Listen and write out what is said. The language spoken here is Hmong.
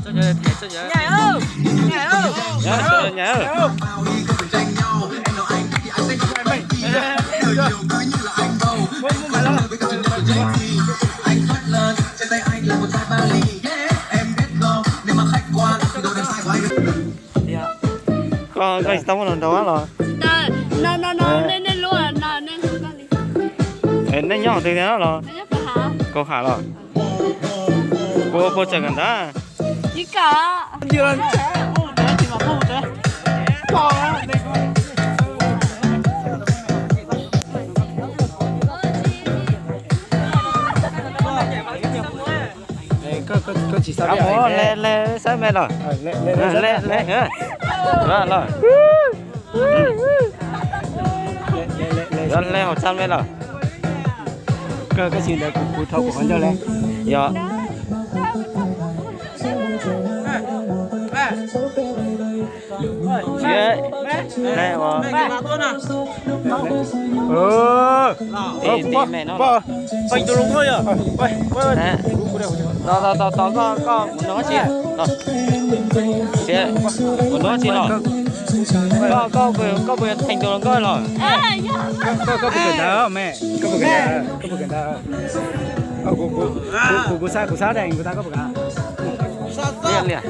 Nhảy ơi, nhảy ơi. Nhảy ơi. Koj, koj tsis tau muaj hluas nraug los? Nej nyob twg tiag los? Kaum Ham los? Puas tseem kawm ntawv? Koj tsis xav, le, le saib me los? Le, le, le, los. Yog le hauv txaj me los? Koj, koj tsis ntawd kuv thov kuv qhov ncauj le. Yog. Tsis, le ua. Tos, tos, tos, koj, koj ua dab tsi? Ua dab tsi los? Koj, koj, koj puas theej tus hluas nkauj los? Koj, koj puas kawm ntawv me? Koj puas kawm ntawv? Koj puas kawm ntawv? Kuv, kuv, kuv xav, kuv xav tias kuv tas koj puas kawm. Liaj, liaj.